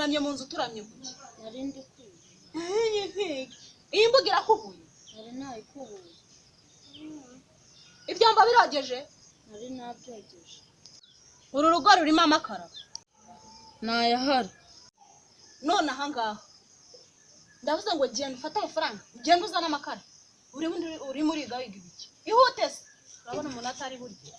Uturamye mu nzu, uturamye kuki? Nari ndi kwiga. Iyi mbuga irakubuye? Nari nayikubuye. Ibyombo birogeje? Nari nabyogeje. Uru rugo rurimo amakara? Ntayahari. None aha ngaha ndavuze ngo genda ufate amafaranga, ugende uzane amakara. Urimo uriga wiga ibiki? Ihute se, urabona umuntu atari burya.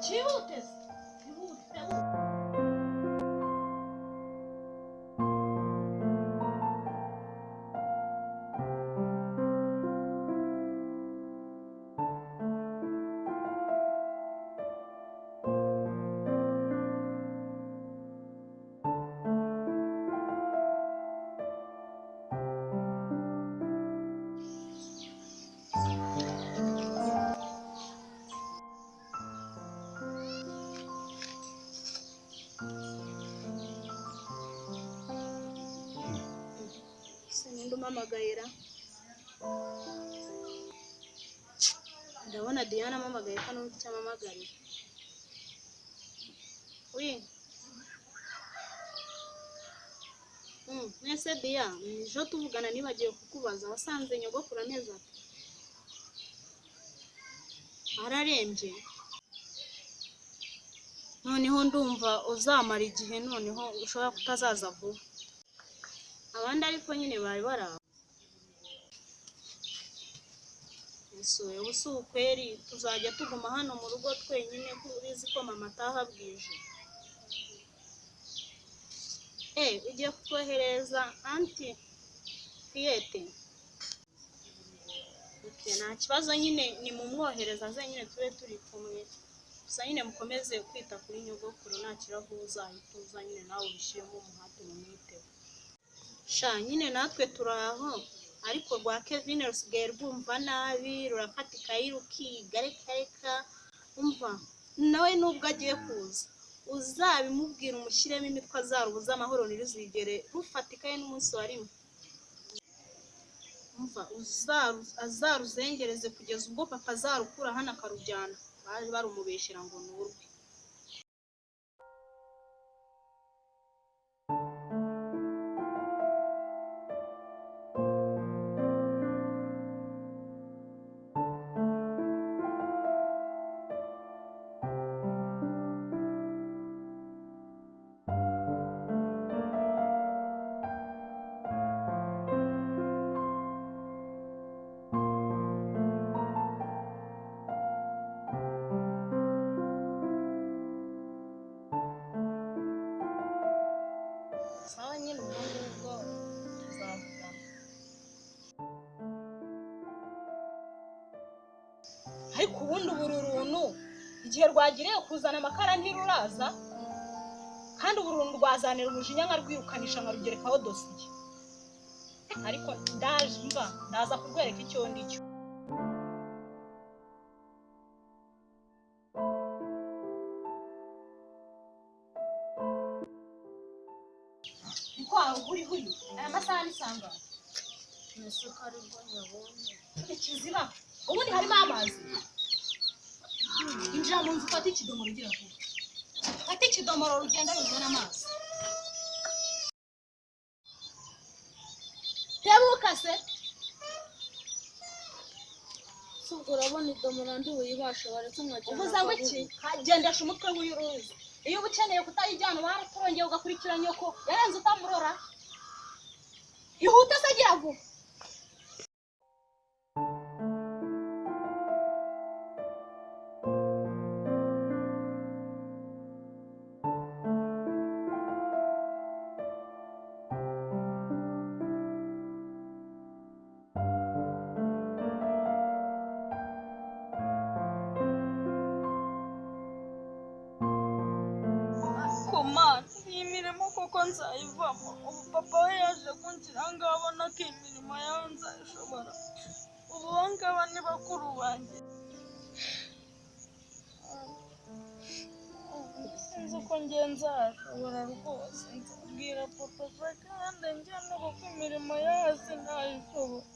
Cyihute se, ihute. Umpamagayira, ndabona Diana amamagaye ko numva icyo amamagarira. Wi mwese Dia, ejo tuvugana nibagiwe kukubaza, wasanze nyogokuru ameze ate? Ararembye? Noneho ndumva uzamara igihe, noneho ushobora kutazaza vuba. Abandi ariko nyine bari baraho. Ubu si ukweri tuzajya tuguma hano mu rugo twenyine, ko ubizi ko mama ataha bwije. Ugiye kutwoherereza anti Fiyete? Nta kibazo nyine, ni mumwohereza aze nyine tube turi kumwe. Gusa nyine mukomeze kwita kuri nyogokuru, nta kirahure uzahita uza nyine nawe ubishyiremo umuhate mumwiteho. Sha nyine natwe turi aho, ariko rwa Kevin rusigaye rwumva nabi, rurafata ikayi rukiga, reka reka. Umva nawe nubwo agiye kuza uzabimubwira, umushyiremo imitwe, azarubuze amahoro, ntiruzigere rufata ikayi n'umunsi wa rimwe. Umva azaruzengereze kugeza ubwo papa azarukura hano akarujyana. Baje barumubeshyera ngo ni urwe. Sawa nyine ubwo ngubwo tuzavugana. Ariko ubundi ubururuntu igihe rwagiriye kuzana amakara ntiruraza, kandi uburuntu rwazanira umujinya nkarwirukanisha nkarugerekaho dosiye. Ariko ndaje mva ndaza kurwereka icyo ndi cyo. Uri huyu aya masaha ni sanga ikiziba, ubundi harimo amazi. Injira mu nzu ufate ikidomoro, ugira vuba, ufate ikidomoro rugenda ruzana amazi. Tebuka se. Ubwo urabona idomoro ndi buyibashe, waretse nkajyana. Uvuze ngo iki? Hagendesha umutwe w'uruzi. Iyo uba ukeneye kutayijyana waratorongeye ugakurikira nyoko yarenze utamurora. Ihute se gira vuba. Komana iyi mirimo koko nzayivamo. Ubu papa we yaje kunshyira aha ngaha abona ko iyi mirimo yawe nzayishobora. Ubu aba ngaba ni bakuru banjye. Sinzi uko njye nzashobora rwose. Nzabwira papa se kandi njye no kuko imirimo yo hasi ntayishobora.